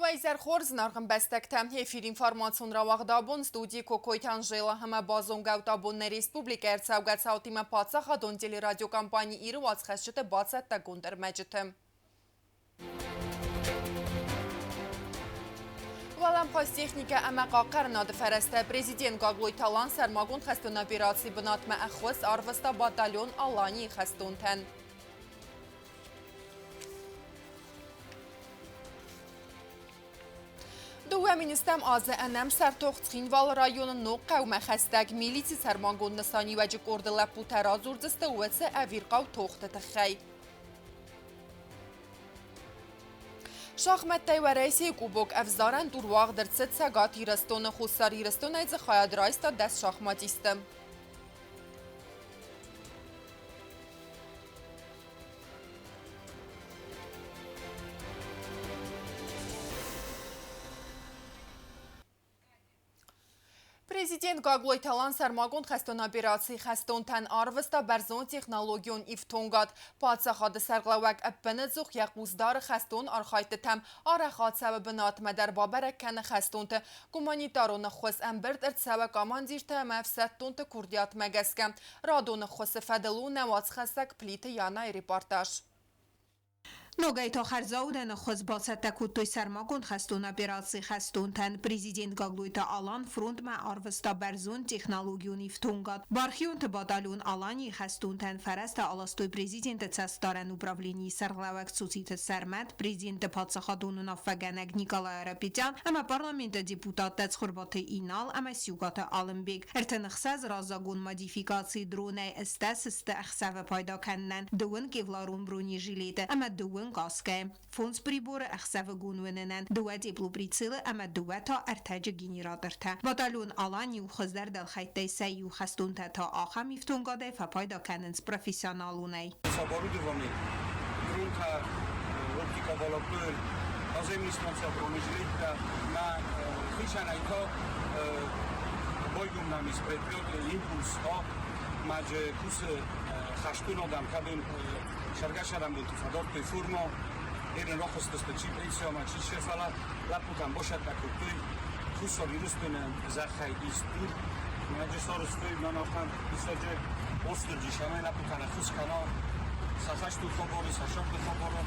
Уӕ изӕр хорз, зынаргъ ӕмбӕстӕгтӕ! Эфир информацион рауагъд абон студийы Кокойты Анжела ӕмӕ базонгӕ ут абон нӕ республикӕйы ӕрцӕугӕ цаутимӕ паддзахадон телерадиокомпани Иры уацхӕсджыты бацӕттӕгонд ӕрмӕджыты. Уӕлӕмхас техникӕ ӕмӕ хъахъхъӕрынады фӕрӕзтӕ президент Гаглойты Алан сӕрмагонд хӕстон операцийы бынатмӕ ӕххуыс арвыста батальон Аланийы хӕстонтӕн. Дыууӕ министӕм азы ӕнӕмсӕр тох Цхинвалы районы ног хъӕумӕ хӕстӕг милици сӕрмагонд нысаниуӕджы къорды лӕппутӕ радзурдзысты уыцы ӕвирхъау тохты тыххӕй. Шахмӕттӕй Уӕрӕсейы Кубок ӕвзарӕн тур уагъд ӕрцыд Цӕгат Ирыстоны. Хуссар Ирыстонӕй дзы хайад райста 10 шахматисты. Президент Гаглойты Алан сӕрмагонд хӕстон операцийы хӕстонтӕн арвыста бӕрзонд технологион ифтонгад. Паддзахады сӕргълӕууӕг ӕппынӕдзух йӕ хъус дары хӕстон архайдтытӕм, арӕх ацӕуы бынатмӕ дӕр бабӕрӕг кӕны хӕстонты. Гуманитарон ӕххуыс ӕмбырд ӕрцӕуы командиртӕ ӕмӕ ӕфсӕддонты курдиатмӕ гӕсгӕ. Радон ӕххуысы фӕдыл у нӕ уацхӕссӕг Плиты Янайы репортаж. Ногӕй та хӕрзаудӕн ӕххуыс бацӕттӕ кодтой сӕрмагонд хӕстон операцийы хӕстонтӕн. Президент Гаглойты Алан фронтмӕ арвыста бӕрзонд технологион ифтонгад. Бархионты батальон Аланийы хӕстонтӕн фӕрӕзтӕ аластой президенты цӕстдарӕн управленийы сӕргълӕууӕг Цуциты Сӕрмӕт, президенты паддзахадон уынаффӕгӕнӕг Николай Арапетян ӕмӕ парламенты депутаттӕ Цхуырбаты Инал ӕмӕ Сиукъаты Алымбег. 36 раззагон модификацийы дронӕй ӕстӕс сты ӕхсӕвы пайда кӕнынӕн дыууын кевларон бронежилеты ӕмӕ дыууын каскӕйы, фондз приборы ӕхсӕвыгон уынынӕн, дыууӕ теплоприцелы ӕмӕ дыууӕ та ӕртӕджы генератортӕ. Батальон Алан иу хуыздӕр дӕлхӕйттӕй сӕ иу хӕстонтӕ та ахӕм ифтонгадӕй фӕпайда кӕнынц профессионалонӕй. Оборудование, дронтӕ, оптиковолокно, наземный станция бронежилеттӕ, мӕ хицӕнӕй та байгом нӕм ис предмет импульс маджы кусы хӕстон адӕм кӕдон сӕргӕсӕрӕнбонты фӕдардтой форма, ерын рахызтысты чи пенсиямӕ, чи се, фӕлӕ лӕппутӕн басӕттӕ кодтой Хуссар Ирыстоны зӕххӕй ист дур. Маджы сарӕзтой мӕн ахӕм диссаджы Остырджи, цӕмӕй лӕппутӕн ӕххуыс кӕна сӕ хӕстон хабары, сӕ сӕрды хабары.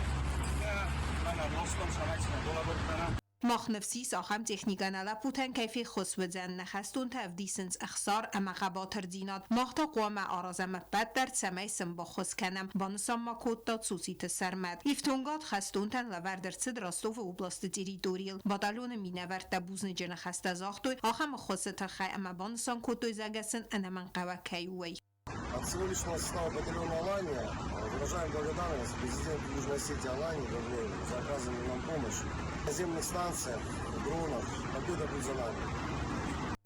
Мӕн ӕрластам, цӕмӕй сын долӕвӕрд кӕна. Мах ныфс ис, ахӕм техникӕ нӕ лӕппутӕн кӕй феххуыс уыдзӕн, нӕ хӕстонтӕ ӕвдисынц ӕхсар ӕмӕ хъӕбатырдзинад. Мах та хъуамӕ аразӕм ӕппӕт дӕр, цӕмӕй сын баххуыс кӕнӕм, банысан ма кодта Цуциты Сӕрмӕт. Ифтонгад хӕстонтӕн лӕвӕрд ӕрцыд Ростовы областы территорийыл. Батальоны минӕвӕрттӕ бузныджы ныхӕстӕ загътой ахӕм ӕххуысы тыххӕй ӕмӕ банысан кодтой, зӕгъгӕ сын ӕнӕмӕнгхъӕуӕг кӕй у, уый. От сегодняшнего состава батальона «Алания» выражаем благодарность президенту Южной Осетии Алании Гаглоеву за оказанную нам помощь. В наземных станциях, дронах. Победа будет за нами.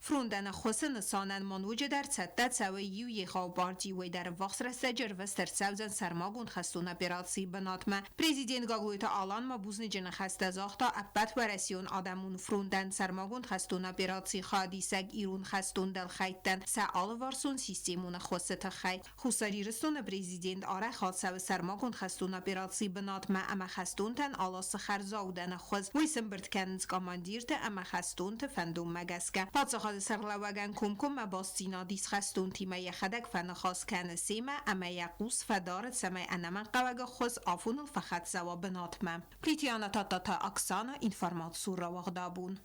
Фронтӕн ӕххуысы нысанӕн ма ноджыдӕр цӕттӕ цӕуы иу егъау парти, уый дӕр ӕввахс рӕстӕджы ӕрвыст ӕрцӕудзӕн сӕрмагонд хӕстон операцийы бынатмӕ. Президент Гаглойты Алан ма бузныджы ныхӕстӕ загъта Ӕппӕтуӕрӕсеон адӕмон фронтӕн сӕрмагонд хӕстон операцийы хайадисӕг ирон хӕстон дӕлхӕйттӕн сӕ алыварсон системон ӕххуысы тыххӕй. Хуссар Ирыстоны президент арӕх ацӕуы сӕрмагонд хӕстон операцийы бынатмӕ ӕмӕ хӕстонтӕн аласы хӕрзаудӕн ӕххуыс. Уый сӕмбырд кӕнынц командирты ӕмӕ хӕстонты фӕндонмӕ гӕсгӕ. Паддзахады сӕргълӕууӕгӕн комкоммӕ бастдзинад ис хӕстонтимӕ, йӕхӕдӕг фӕныхас кӕны семӕ ӕмӕ йӕ хъус фӕдары, цӕмӕй ӕнӕмӕнгхъӕуӕг ӕххуыс афоныл фӕхӕццӕ уа бынатмӕ. Плитиана Татата Оксана, информацион рауагъдабон.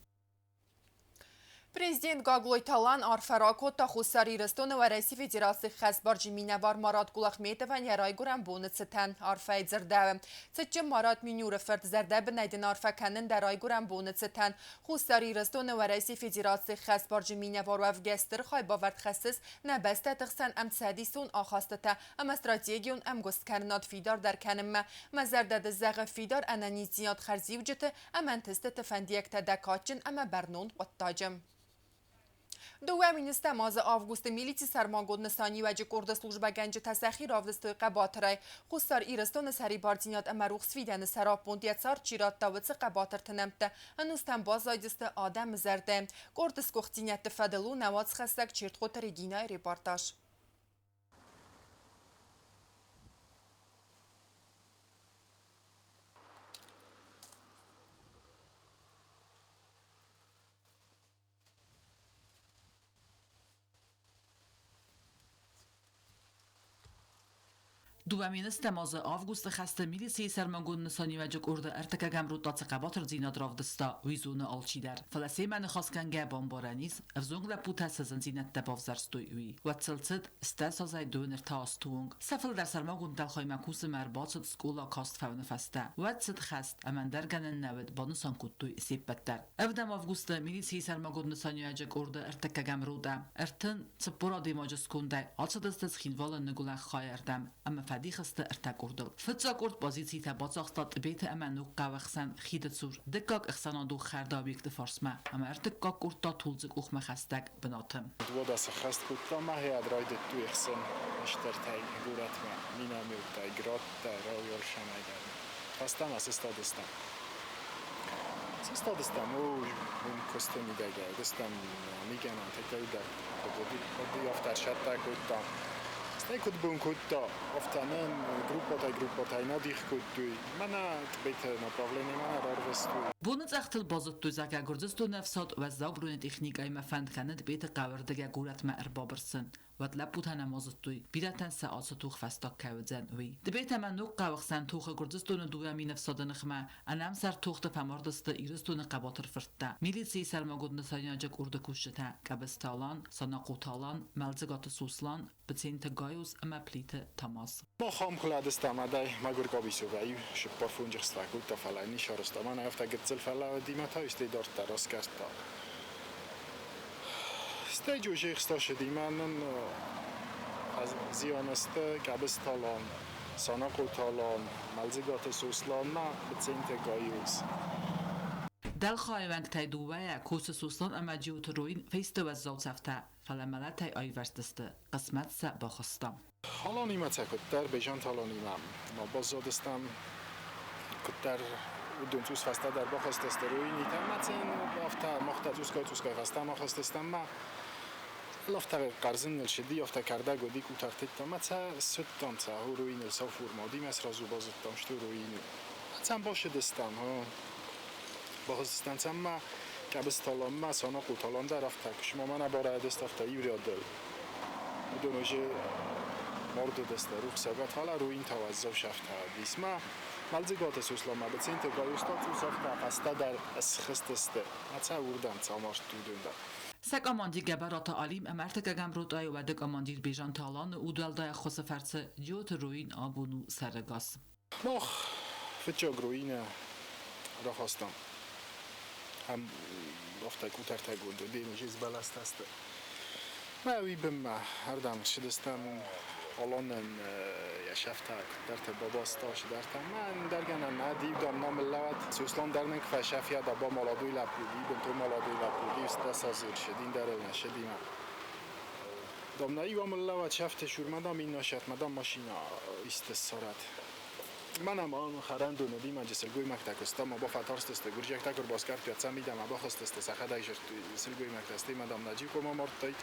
Президент Гаглойты Алан арфӕ ракодта Хуссар Ирыстоны Уӕрӕсейы Федерацийы хӕсбарджын минӕвар Марат Кулахметовӕн йӕ райгуырӕн боны цытӕн. Арфӕйы дзырдӕуы. Цытджын Марат Минюры фырт зӕрдӕбынӕй дын арфӕ кӕнын дӕ райгуырӕн боны цытӕн. Хуссар Ирыстоны Уӕрӕсейы Федерацийы хӕсбарджын минӕвар уӕвгӕ стыр хайбавӕрд хӕссыс нӕ бӕстӕты хсӕн ӕмцӕдисон ахастытӕ ӕмӕ стратегион ӕмгуысткӕнынад фидардӕр кӕнынмӕ. Мӕ зӕрдӕ дын зӕгъы фидар ӕнӕниздзинад хӕрзиуджыты ӕмӕ ӕнтыстыты фӕндиӕгтӕ дӕ кадджын ӕмӕ бӕрнон хъуыддаджы. Дыууӕ министӕм азы августы милици сӕрмагонд нысаниуӕджы къорды службӕгӕнджытӕ сӕхи равдыстой хъӕбатырӕй. Хуссар Ирыстоны сӕрибардзинад ӕмӕ рухс фидӕны сӕраппонд йӕ цард чи радта, уыцы хъӕбатырты нӕмттӕ ӕнустӕм баззайдысты адӕмы зӕрдӕйы. Къорды сгуыхтдзинӕдты фӕдыл у нӕ уацхӕссӕг Чертхъоты Регинӕйы репортаж. 2010 азы августы хӕсты милицийы сӕрмагонд нысаниуӕджы къорды ӕртыккӕгӕм ротӕ цы хъӕбатырдзинад равдыста, уый зоны алчидӕр. Фӕлӕ семӕ ныхасгӕнгӕ бамбарӕн ис, ӕвзонг лӕппутӕ цы зындзинӕдтӕ бавзӕрстой, уый. Уӕд сыл цыд 80 азӕй 23 азты онг. Сӕ фылдӕр сӕрмагонд дӕлхаймӕ кусынмӕ ӕрбацыд скъола каст фӕуыны фӕстӕ. Уӕд цыд хӕст, ӕмӕ ӕндӕр гӕнӕн нӕ уыд, банысан кодтой се ппӕт дӕр. Ӕвдӕм августы милицийы сӕрмагонд нысаниуӕджы къорды ӕртыккӕгӕм ротӕ 34 адӕймаджы скондӕй ацыдысты Цхинвалы ныгуылӕн хайы ӕрдӕм ӕмӕ фӕдих сты ӕртӕ къордыл. Фыццаг къорд позицитӕ бацахста Тъбеты ӕмӕ Ногхъӕуы хсӕн хиды цур, дыккаг ӕхсӕнадон хӕрды объекты фарсмӕ ӕмӕ ӕртыккаг къорд та Тулдзы къухмӕ хӕстӕг бынаты. Уӕдӕ сӕххӕст кодта мӕхи райдыдтой ӕхсӕн стӕртӕй горӕтмӕ, минометтӕй, градтӕ, рауӕрсӕнӕй дӕр. Фӕстӕмӕ сыстадыстӕм. Сыстадыстӕм, уым куысты мидӕгӕй уыдыстӕм мигӕнӕнтӕ дӕр куыд афтӕ сӕттӕ кодтам. Стӕй куыд бон кодта, афтӕ нын группӕтӕй-группӕтӕй нӕ дих кодтой. Мӕнӕ Тъбеты направлени мӕнӕ рарвыстой. Боныцъӕхтыл базыдтой, зӕгъгӕ, Гуырдзыстоны ӕфсад уӕззау бронетехникӕимӕ фӕнд кӕны Тъбеты хъӕуы рдыгӕй горӕтмӕ ӕрбабырсын. Уӕд лӕппутӕ нӕма зыдтой, бирӕтӕн сӕ ацы тох фӕстаг кӕй уыдзӕн, уый. Тъбет ӕмӕ Ногхъӕуы хсӕн тохы Гуырдзыстоны 2 000 ӕфсады ныхмӕ ӕнӕмсӕр тохты фӕмардысты Ирыстоны хъӕбатыр фырттӕ, милицийы сӕрмагонд нысаниуӕджы къорды кусджытӕ Къӕбысты Алан, Санахъоты Алан, Мӕлдзыгаты Сослан, Быценты Гайоз ӕмӕ Плиты Тамаз. Мах ам хъуыладыстӕм адӕй мӕгуыр Къобисовӕй цыппар фунджы кодта, фӕлӕ не сарӕзта. Мӕнӕ афтӕ гыццыл фӕлӕууыди та стӕй дарддӕр аскъӕрдта. Стӕй джожехста мӕнӕн зианысты Къӕбысты Алан, Санахъоты Алан, Мӕлдзыгаты Сослан ма Быценты Гайоз. Дӕлхайы уӕнгтӕй дыууӕйӕ, Коцы Сослан ӕмӕ Джиоты Роин фесты уӕззау цӕфтӕ, фӕлӕ мӕлӕтӕй аирвӕзтысты, хъысмӕт сӕ бахызта. Аланимӕ цӕ куыддӕр, Бежанты Аланимӕ ма баззадыстӕм, куыддӕр уыдон цъус фӕстӕдӕр бахызтысты Роинитӕ, ма цӕн афтӕ мах та цъусгай-цъусгай фӕстӕмӕ хызтыстӕм, ма афтӕ хъӕрзын ныл сыди, афтӕ кӕрдӕг уыди къутӕртытӕ, ма цӕ ссыдтам цӕ, Роиныл сау форма уыди, ма сразу базыдтам, что Роин у. Цӕм башыдыстӕм, бахызтыстӕм цӕм ма Къӕбысты Аланмӕ, Санахъоты Алан дӕр афтӕ, куысмӕ мӕнӕ барайдыст афтӕ иу рядыл. Уыдон уже мард уыдысты, рухсаг, фӕлӕ Роин та уӕззау сӕфтӕ уыдис. Ма Мӕлдзыгаты Сосланмӕ Быценты Гайоз та цъус афтӕ фӕстӕдӕр схызтысты. Ма цӕ уырдӕм цӕ амардтой уыдон дӕр. Сӕ командир Гӕбӕраты Алим ӕмӕ ӕртыккӕгӕм ротӕйы уӕды командир Бежанты Аланы удуӕлдай ӕххуысы фӕрцы Джиоты Роин абон у сӕрӕгас. Мах фыццаг Роины рахастам. Ам афтӕ къутӕртӕгонд уыди, ӕмӕ бӕлӕстӕ сты. Мӕ уый бынмӕ ардӕм ссыдыстӕм, Аланӕн йӕ сӕфтӕ куыддӕртӕ бабаста, сыдӕртӕ. Мӕ ӕндӕр гӕнӕн нӕ уыди, дам нӕм ныллӕуӕд. Сослан дӕр нын куы фӕсӕфиад, аба маладой лӕппу уыди, бынтон маладой лӕппу уыди, 11 азы ссыди, ӕндӕр ыл нӕ ссыди мӕ. Дам нӕ иу ам ныллӕуӕд сӕфты шурмӕ, дам иннӕ сӕртмӕ, дам машинӕ исты ссарӕд. Мӕнӕ ма хӕрӕндон уыди, мӕ сылгоймӕгтӕ куыста, ма бафӕтарстысты, гуырдзиӕгтӕ куы рбаскъӕрдтой, цӕ мидӕмӕ бахызтысты, сӕхӕдӕг сылгоймӕгтӕ, стӕй ма дам нӕ джикъомӕ мардтой,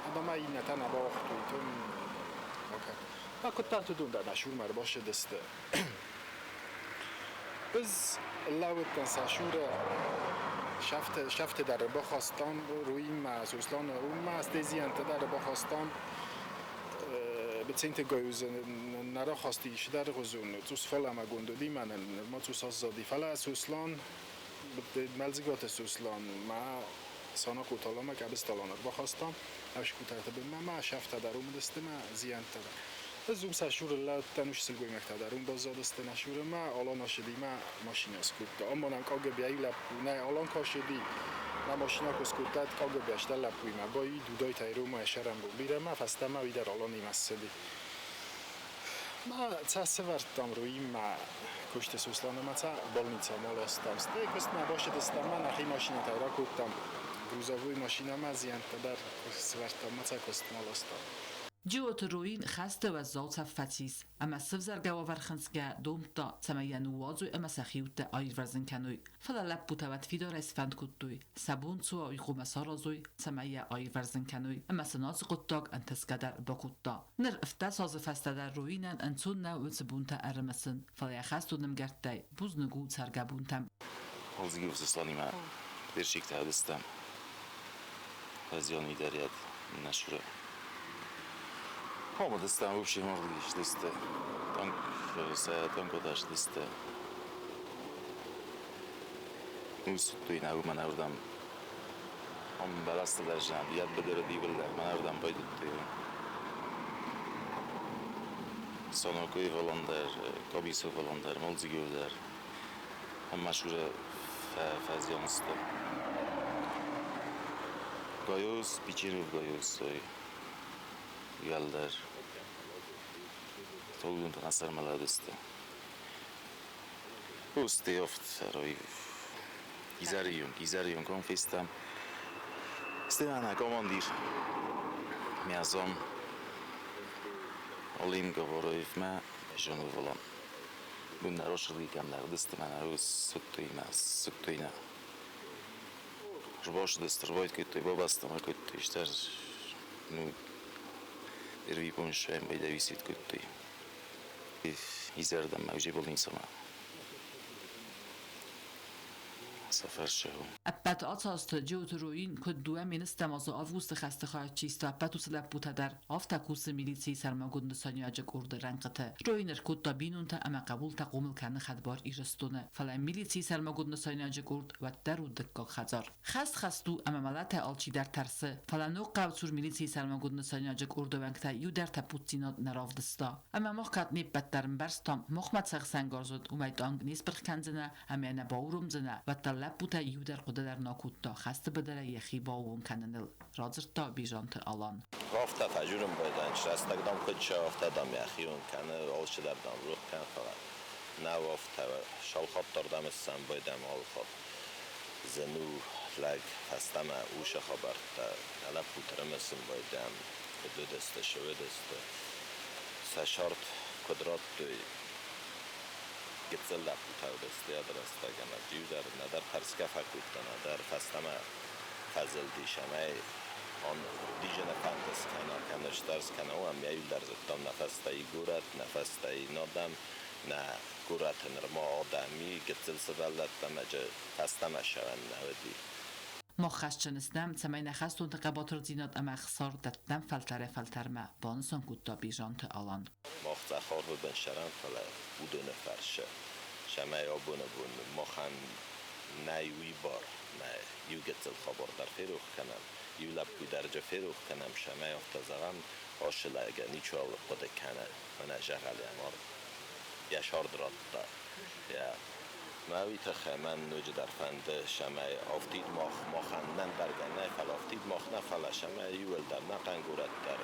адӕм ма иннӕтӕ нӕ бауагътой, том Ма куыддӕрты уыдон дӕр нӕ шурмӕ ӕрбассыдысты. Ӕз лӕууыдтӕн сӕ шуры, сӕфты дӕр ӕрбахастам Руинмӕ, Сосланы уыммӕ, стӕй зиӕнтӕ дӕр ӕрбахастам. Быценты Гайозы нӕ рахасти сидӕргъуызон, цъус фалӕмӕгонд уыди мӕнӕн, нырма цъус аззади. Фӕлӕ Сослан, Мӕлдзыгаты Сослан, ма Санахъоты Аланмӕ, Къӕбысты Алан ӕрбахастам, ӕфскъутӕрты бынмӕ, ма сӕфтӕ дӕр уым уыдысты, ма зиӕнттӕ дӕр. Ӕз уым сӕ шуры лӕууыдтӕн, уыцы сылгоймӕгтӕ дӕр уым баззадысты нӕ шуры, ма Алан ашыди, ма машинӕ скодта. Ам мӕнӕн КГБ-йы лӕппу, нӕ, Алан кашыди, ма машинӕ куы скодта, КГБ-йы стӕ лӕппуимӕ, баи Дудайтӕй Ромӕ сӕрӕнбон бирӕ, ма фӕстӕмӕ уый дӕр Аланимӕ ссыди. Ма цӕ сӕвӕрдтам Руиммӕ, куысты Сосланы ма цӕ больницӕмӕ ластам. Стӕй куыстмӕ башыдыстӕм, ма нӕхи машинӕтӕ ракодтам, грузовой машинӕмӕ зиӕнттӕ дӕр сӕвӕрдтам, ма цӕ куыстмӕ ластам. Джиоты Роин хӕсты уӕззау цӕф фӕцис ӕмӕ сывзӕргӕ уавӕр хынцгӕ домдта, цӕмӕй йӕ ныууадзой ӕмӕ сӕхиуттӕ аирвӕзын кӕной. Фӕлӕ лӕппутӕ уӕд фидарӕй сфӕнд кодтой, сӕ бон цы уа, уый хъуамӕ саразой, цӕмӕй йӕ аирвӕзын кӕной, ӕмӕ сын ацы хъуыддаг ӕнтысгӕ дӕр бакодта. Ныр 17 азы фӕстӕ дӕр Роинӕн ӕнцон нӕу уыцы бонтӕ ӕрымысын, фӕлӕ йӕ хӕстон ӕмгӕрттӕй бузныг у цӕргӕбонтӕм. Мӕлдзыгаты Сосланимӕ берчиктӕ уыдыстӕм. Зиан дарьяд нӕ шуры. Омадыстӕм вообще мордыгис дысты. Сӕ танкотӕ сдысты. Нуссудтой нӕ уымӕн ардӕм. Ам бӕлӕстӕ дӕр зынад, йӕ быдыры дивыл дӕр мӕн ардӕм байдыдтой. Санакой дӕр, Кабисов дӕр, Молдзигов дӕр. Ам ма уже фӕзиан сты. Гайоз, Пичеров Гайоз, Уӕлдӕр. Толгунтӕ сӕрмӕлӕдысты. Усте oft изӕры конфистам. Стена командир. Мязом. Олим говорив ме женувалам. Бунна рошрикам нардысты мӕ суттуйна суттуйна. Рбошдысты, рбойт бабастам, куыттой, штар ну первый помощь байдависит куыттой. Изӕрдӕм уже больницама. Сафар шehу. Ӕппӕт ацы азты Джиоты Роин куыд 2 000 азы августы хӕсты хайад чи иста, ӕппӕт уыцы лӕппутӕ дӕр афтӕ кусы милицийы сӕрмагонд нысаниуӕджы къорды рӕнхъыты. Роин ӕркодта бинонтӕ ӕмӕ хъӕбултӕ хъомыл кӕны хӕдбар Ирыстоны. Фӕлӕ милицийы сӕрмагонд нысаниуӕджы къорд уӕддӕр у дыккаг хӕдзар. Хӕст хӕст у ӕмӕ мӕлӕтӕй алчидӕр тӕрсы, фӕлӕ ног хъӕуы цур милицийы сӕрмагонд нысаниуӕджы къорды уӕнгтӕй иу дӕр тӕппуддзинад нӕ равдыста. Ӕмӕ мах кӕд не ппӕт дӕр ӕмбӕрстам, махмӕ цы ӕхсӕнгарз уыд, уымӕй танк не спырх кӕндзынӕ ӕмӕ нӕ бауромдзынӕ, уӕддӕр лӕппутӕй иу дӕр хъуыды дӕр нӕ кодта хӕсты быдырӕй йӕхи баууон кӕныныл, радзырдта Бежанты Алан. Афтӕ фӕжурын байдайын, рӕстӕг дам куыд афтӕ дам йӕхион кӕны, алчидӕр дам рух кӕны, фӕлӕ нӕ афтӕ шалхаттар дам ссӕн байдайӕм алыхатт. Зын у лӕг фӕстӕмӕ уыцы хабӕрттӕ лӕппуты рымысын байдайӕм, куыд уыдысты, цы уыдысты. Сӕ сарт куыд радтой, гыццыл лӕппутӕ уыдысты йӕ рӕстӕг ӕмӕ иу дӕр нӕдӕр тӕрсгӕ фӕкодта, нӕдӕр фӕстӕмӕ фӕзылдис ӕмӕ он дижene фӕндыс кӕна, кӕнӕ стӕрс кӕна, уым йӕ иу дӕр зыдтам нӕ фӕстӕйы горӕт, нӕ фӕстӕйы надӕм, нӕ горӕты нырма адӕми, гыццыл сывӕллӕттӕ ӕмӕ фӕстӕмӕ ссӕуӕн нӕ уыди. Мах хӕсджын стӕм, цӕмӕй нӕ хӕстонты хъӕбатырдзинад ӕмӕ ӕхсар дӕттӕм фӕлтӕрӕй-фӕлтӕрмӕ, банысан кодта Бежанты Алан. Мах цъӕх арвы бын сӕрӕн, фӕлӕ уыдоны фӕрсы. Цӕмӕй абоны бон махӕн нӕй уый бар, мӕ иу гыццыл хабар дӕр ферох кӕнӕм, иу лӕппу дӕр джы ферох кӕнӕм, цӕмӕй афтӕ зӕгъӕм, ацы лӕг ничиуал хъуыды кӕны, мӕнӕ дзӕгъӕлы амард. Йӕ сард радта. Йӕ мӕ уый тыххӕй мӕн ноджыдӕр фӕнды, цӕмӕй афтид мах махӕн нӕ бӕргӕ нӕ, фӕлӕ афтид мах нӕ, фӕлӕ цӕмӕй иуылдӕр нӕ хъӕнгорӕт дӕр,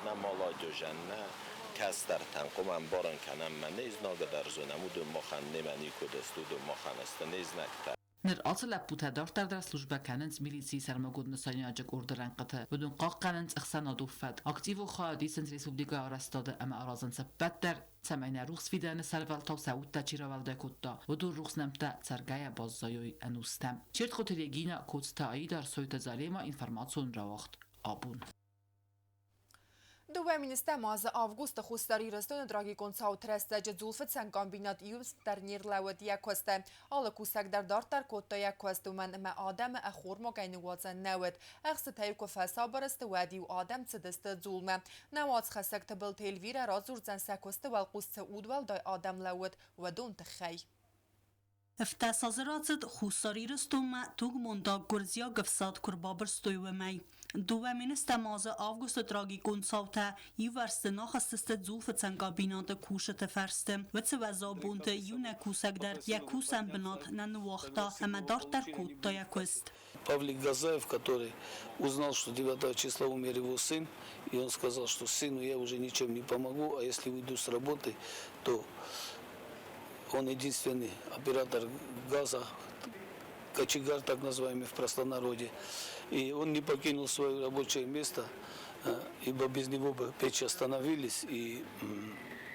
нӕ маладжозӕн, нӕ кӕстӕртӕн хъуамӕ ӕмбарын кӕнӕм, мӕ не знагы дӕр зонӕм, уыдон махӕн немӕ никуы уыдысты, уыдон махӕн сты не знӕгтӕ. Ныр ацы лӕппутӕ дарддӕр дӕр службӕ кӕнынц милицийы сӕрмагонд нысаниуӕджы къорды рӕнхъыты. Уыдон хъахъхъӕнынц ӕхсӕнадон фӕтк, активон хайад исынц республикӕйы арӕзтады ӕмӕ аразынц ӕппӕт дӕр, цӕмӕй нӕ рухс фидӕны сӕрвӕлтау сӕ удтӕ чи рауӕлдай кодта, уыдон рухс нӕмттӕ цӕргӕйӕ баззайой ӕнустӕм. Чертхъоты Регина, Коцты Аидар, Сойты Зарема, информацион рауагъд «Абон». 2 000 азы августы Хуссар Ирыстоны трагикон цауты рӕстӕджы дзулфыцӕн комбинат иу дӕр не рлӕууыд йӕ куыстӕй. Алы кусӕг дӕр дарддӕр кодта йӕ куыст, уымӕн ӕмӕ адӕмы ӕххормагӕй ныууадзӕн нӕ уыд. Ӕхстытӕ-иу куы фӕсабыр сты, уӕд-иу адӕм цыдысты дзулмӕ. Нӕ уацхӕссӕг Тыбылты Эльвирӕ радзурдзӕн, сӕ куысты уӕлхъус цы удуӕлдай адӕм лӕууыд, уыдон тыххӕй. 17 азы рацыд Хуссар Ирыстонмӕ тугмондаг гуырдзиаг ӕфсад куы рбабырстой, уымӕй. 2 000 азы августы трагикон цаутӕ иувӕрсты нӕ ахызтысты дзулфыцӕн комбинаты кусджыты фӕрсты. Уыцы уӕззау бонты иунӕг кусӕг дӕр йӕ кусӕн бынат нӕ ныууагъта ӕмӕ дарддӕр кодта йӕ куыст. Павлик Газаев, который узнал, что 9 числа умер его сын, и он сказал, что сыну я уже ничем не помогу, а если уйду с работы, то он единственный оператор газа, кочегар так называемый в простонародье. И он не покинул свое рабочее место, ибо без него бы печи остановились, и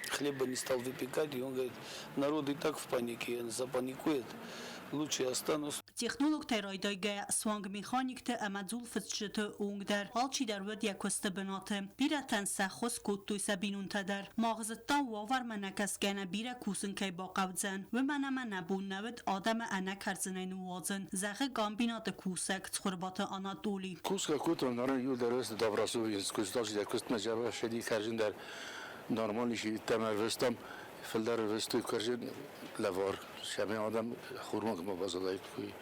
хлеба не стал выпекать. И он говорит, народ и так в панике, он запаникует, лучше я останусь. Технологтӕй райдайгӕйӕ суанг механикты ӕмӕ дзулфыцджыты онг дӕр алчидӕр уыд йӕ куысты бынаты. Бирӕтӕн сӕ ххуыс кодтой сӕ бинонтӕ дӕр. Мах зыдтам, уавӕрмӕ нӕ кӕсгӕ нӕ бирӕ кусын кӕй бахъӕудзӕн. Уымӕн ӕмӕ нӕ бон нӕ уыд адӕмы ӕнӕ кӕрдзынӕй ныууадзын, зӕгъы комбинаты кусӕг Цхуырбаты Анатолий. Кусгӕ кодтам, ныры иуылдӕр добросовестно куыст, алчидӕр куыстмӕ зӕбӕх ссыди, кӕрдзын дӕр нормально сидтам, ӕрвыстам. Фылдӕр ӕрвыстой кӕрдзын лӕвар, цӕмӕй адӕм хурмӕ ма баззадаиккой.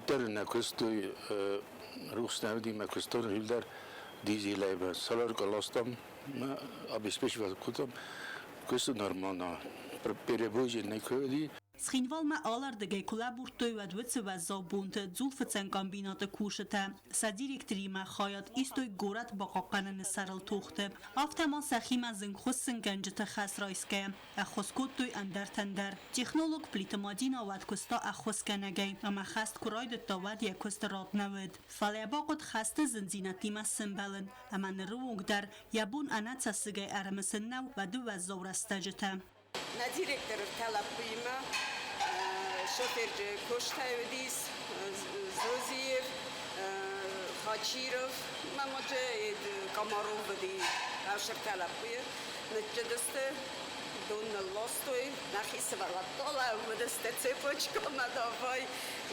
Дӕр нӕ куыстой, рухс нӕ уыди, мӕ куыстон фылдӕр дизелӕй солярка ластам, обеспечивать кодтам. Куысты нормально. Перебой же не уыди. Цхинвалмӕ алӕрдыгӕй куы лӕбурдтой, уӕд уыцы уӕззау бонты дзулфыцӕн комбинаты кусджытӕ сӕ директоримӕ хайад истой горӕт бахъахъхъӕныны сӕрыл тохты. Афтӕ ма сӕхимӕ зынгхуыссынгӕнджыты хӕс райсгӕйӕ, ӕххуыс кодтой ӕндӕртӕн дӕр. Технолог Плиты Мадинӕ уӕд куыста ӕххуысгӕнӕгӕй ӕмӕ хӕст куы райдыдта, уӕд йӕ куысты рад нӕ уыд. Фӕлӕ бахъуыд хӕсты зындзинӕдтимӕ сӕмбӕлын ӕмӕ ныры онг дӕр йӕ бон ӕнӕцӕссыгӕй ӕрымысын нӕу уӕды уӕззау рӕстӕджытӕ. Нӕ директор ӕртӕ лӕппуимӕ шоферджы Костӕ уыдис, Зозиев, Хачиров, мӕ Комаров уыди ӕртӕ лӕппуйы. Ныццыдысты, дон нылластой, нӕхи сывӕллӕттӕ лӕууыдысты цепочкӕмӕ давай.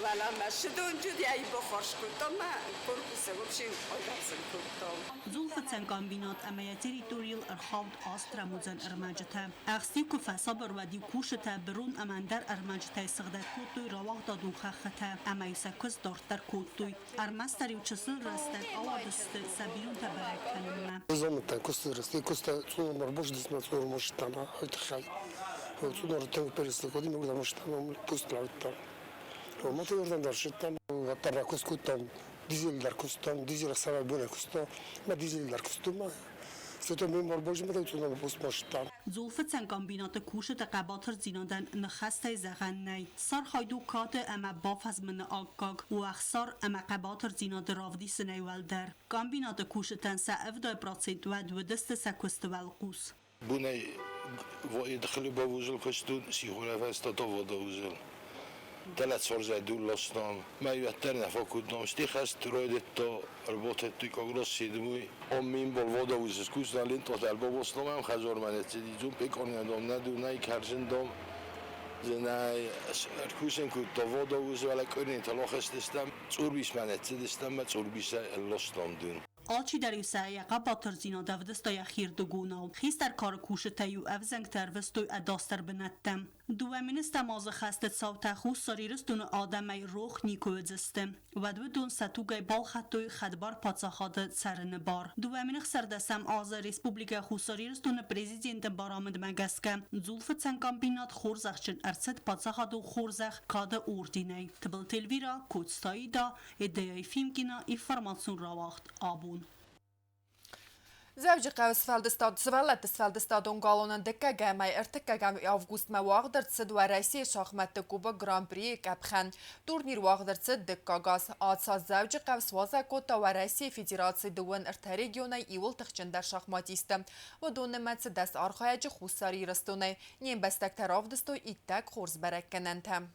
Уӕлӕмӕ сыдонджы йӕ бахарс кодтам мӕ корпусы, в общем, айдадзын кодтам. Дзулфыцӕн комбинат ӕмӕ йӕ территорийыл ӕрхауд аст рӕмудзӕн ӕрмӕджытӕ. Ӕхст-иу куы фӕсабыр, уӕд-иу кусджытӕ бырон ӕмӕ ӕндӕр ӕрмӕджытӕй сыгъдӕг кодтой рауагъдадон хӕххытӕ ӕмӕ-иу сӕ куыст дарддӕр кодтой. Ӕрмӕстдӕр-иу чысыл рӕстӕг ауадысты сӕ бинонтӕ бӕрӕг кӕнынмӕ. Зонадтӕн куысты рӕстӕг куыста цъунар бождисмӕ цъунар мошитана тыххӕй. Цъунар тынг переслыкодим, уырдӕм мошитана куыст лӕудтам. Мотор уырдӕм дӕр ссыдтам, уӕддӕр ракуыст кодтам, дизель дӕр куыстам, дизель ӕхсӕвӕй бонӕй куыстам, мӕ дизель дӕр куыстон ма. Дзулфыцӕн комбинаты кусджыты хъӕбатырдзинадӕн ныхӕстӕй зӕгъӕн нӕй. Сархайд у кады ӕмӕ бафӕзмыны аккаг, у ӕхсар ӕмӕ хъӕбатырдзинады равдисынӕй уӕлдӕр. Комбинаты кусджытӕн сӕ 70% уӕд уыдысты сӕ куысты уӕлхъус. Бунӕй хлебовузел куыстун, сихорӕфӕстӕ товодовузел. Телецорзай дуllostam, melyet ne fakudnom, stihest röjdetto работает когрос седмой. Он мин бол водовуз искусственно линтот альбобосломам хазорманецидизум пеконядом надунай каржендом зенай რქუსენ კუტო водოვუզ ვალა კორინთა ლოხესტესტამ წურვის მანეციდესტამ წურვისა ლოსტომდუნ. Алчидӕр-иу сӕ йӕ хъӕбатырдзинад ӕвдыста йӕхирдыгонау. Хистӕр кары кусджытӕ-иу ӕвзӕнгтӕ ӕрвыстой ӕдасдӕр бынӕттӕм. Дыууӕ министӕм азы хӕсты цаутӕ Хуссар Ирыстоны адӕмӕй рох никуы уыдзысты. Уӕд уыдон сӕ тугӕй балхӕдтой хӕдбар паддзахады цӕрыны бар. 2016 азы Республикӕ Хуссар Ирыстоны президенты барамындмӕ гӕсгӕ дзулфыцӕн комбинат хорзӕхджын ӕрцыд паддзахадон хорзӕх Кады орденӕй. Тыбылты Эльвира, Коцты Аида, Эдея Ефимкина, информацион рауагъд «Абон». Дзӕуджыхъӕуы сфӕлдыстад сывӕллӕтты сфӕлдыстадон галуанӕн дыккӕгӕмӕй ӕртыккӕгӕм августмӕ уагъд ӕрцыд Уӕрӕсейы шахмӕтты Кубок Гран-прийы къӕпхӕн. Турнир уагъд ӕрцыд дыккаг аз. Ацы аз Дзӕуджыхъӕу суазӕг кодта Уӕрӕсейы Федерацийы дыууын ӕртӕ регионӕй иуыл тыхджындӕр шахматисты. Уыдон нымӕцы 10 архайӕджы Хуссар Ирыстонӕй. Не мбӕстӕгтӕ равдыстой иттӕг хорз бӕрӕггӕнӕнтӕ.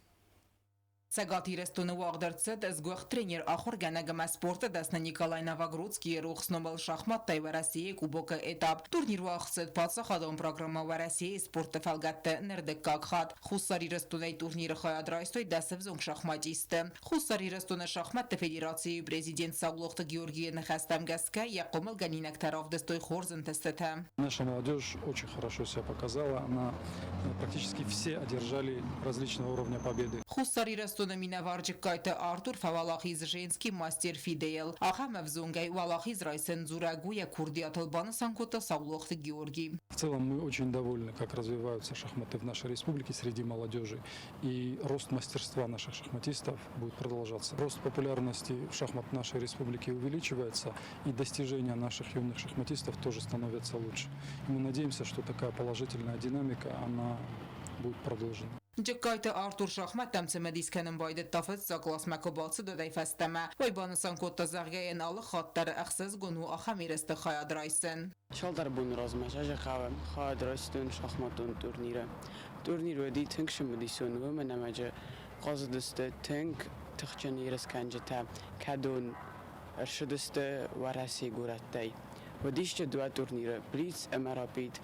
Цӕгат Ирыстоны уагъд ӕрцыд сгуыхт тренер, ахуыргӕнӕг ӕмӕ спорты дӕсны Николай Новогрудскийы рухс номыл шахматтӕй Уӕрӕсейы Кубокы этап. Турнир уагъд цыд паддзахадон программӕ Уӕрӕсейы спорты фӕлгӕтты ныр дыккаг хатт. Хуссар Ирыстонӕй турниры хайад райстой 10 ӕвзонг шахматисты. Хуссар Ирыстоны шахматты федерацийы президент Саулохты Георгийы ныхӕстӕм гӕсгӕ йӕ хъомылгӕнинӕгтӕ равдыстой хорз ӕнтыстытӕ. Наша молодежь очень хорошо себя показала. Она практически все одержали различного уровня победы. Хуссар Ирыстоны минӕвар Джыккайты Артур фӕуӕлахиз женский мастер ФИДЕ-йыл. Ахӕм ӕвзонгӕй уӕлахиз райсын дзурӕг у йӕ курдиатыл, банысан кодта Саулохты Георгий. В целом мы очень довольны, как развиваются шахматы в нашей республике среди молодежи. И рост мастерства наших шахматистов будет продолжаться. Рост популярности шахмат в нашей республике увеличивается, и достижения наших юных шахматистов тоже становятся лучше. И мы надеемся, что такая положительная динамика, она будет продолжена. Джыккайты Артур шахматтӕм цымыдис кӕнын байдыдта фыццаг классмӕ куы бацыд, уӕдӕй фӕстӕмӕ. Уый банысан кодта, зӕгъгӕ, йын алы хатт дӕр ӕхсызгон у ахӕм ерысты хайад райсын. Цалдӕр боны размӕ Зӕрдӕхъӕуы хайад райстон шахматон турниры. Турнир уыди тынг цымыдисон, уымӕн ӕмӕ дзы хъазыдысты тынг тыхджын ерысгӕнджытӕ, кӕдон ӕрцыдысты Уӕрӕсейы горӕттӕй. Уыдис дзы дыууӕ турниры – Блиц ӕмӕ Рапид.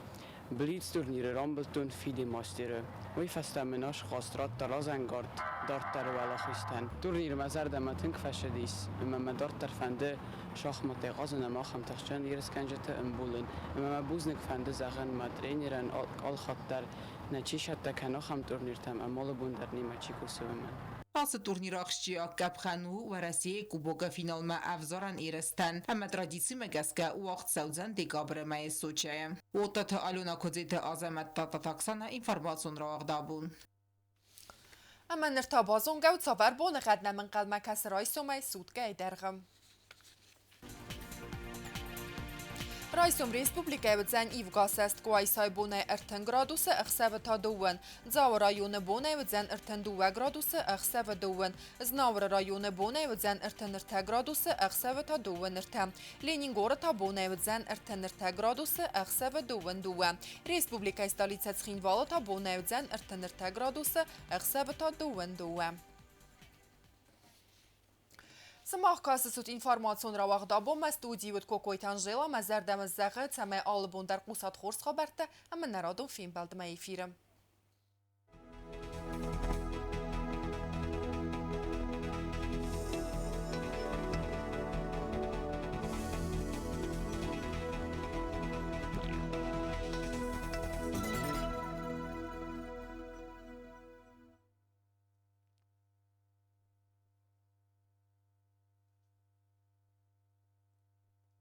Блиц турниры рамбылдтон ФИДЕ мастеры. Уый фӕстӕ мын Ашхъаст радта разӕнгард дарддӕры уӕлахизтӕн. Турнир мӕ зӕрдӕмӕ тынг фӕцыдис, ӕмӕ мӕ дарддӕр фӕнды шахматтӕй хъазын ӕмӕ ахӕм тыхджын ерысгӕнджыты ӕмбулын. Ӕмӕ мӕ бузныг фӕнды зӕгъын мӕ тренерӕн алхатт дӕр нӕ чи цӕттӕ кӕны ахӕм турниртӕм ӕмӕ алы бон дӕр немӕ чи кусы, уымӕн. Ацы турниры ахсджиаг къӕпхӕн у Уӕрӕсейы Кубокы финалмӕ ӕвзарӕн ерыстӕн ӕмӕ традицимӕ гӕсгӕ уагъд цӕудзӕн декабры мӕйы Сочӕйы. Оттаты Алена Куыдзеты Азӕмӕт Тататаксана информацион рауагъд абон. Ӕмӕ ныр та базонгӕ у, цавӕр боныгъӕд нӕм ӕнхъӕлмӕ кӕсы райсомӕй суткӕйы дӕргъы. Райсом республикӕйы уыдзӕн ивгӕ цӕст Къуайсайы бонӕй 30 градусы, ӕхсӕвы та дыууӕн. Дзауы районы бонӕй уыдзӕн 32 градусы, ӕхсӕвы дыууӕн. Знауыры районы бонӕй уыдзӕн 33 градусы, ӕхсӕвы та дыууын ӕртӕ. Ленингоры та бонӕй уыдзӕн 33 градусы, ӕхсӕвы дыууын дыууӕ. Республикӕйы столицӕ Цхинвалы та бонӕй уыдзӕн 33 градусы, ӕхсӕвы та дыууын дыууӕ. Сымах кӕсысут информацион рауагъд абонмӕ студийы уыд Кокойты Анжела. Мӕ зӕрдӕмӕ зӕгъы, цӕмӕй алы бон дӕр хъусат хорз хабӕрттӕ ӕмӕ нӕ радон фембӕлдмӕ эфиры.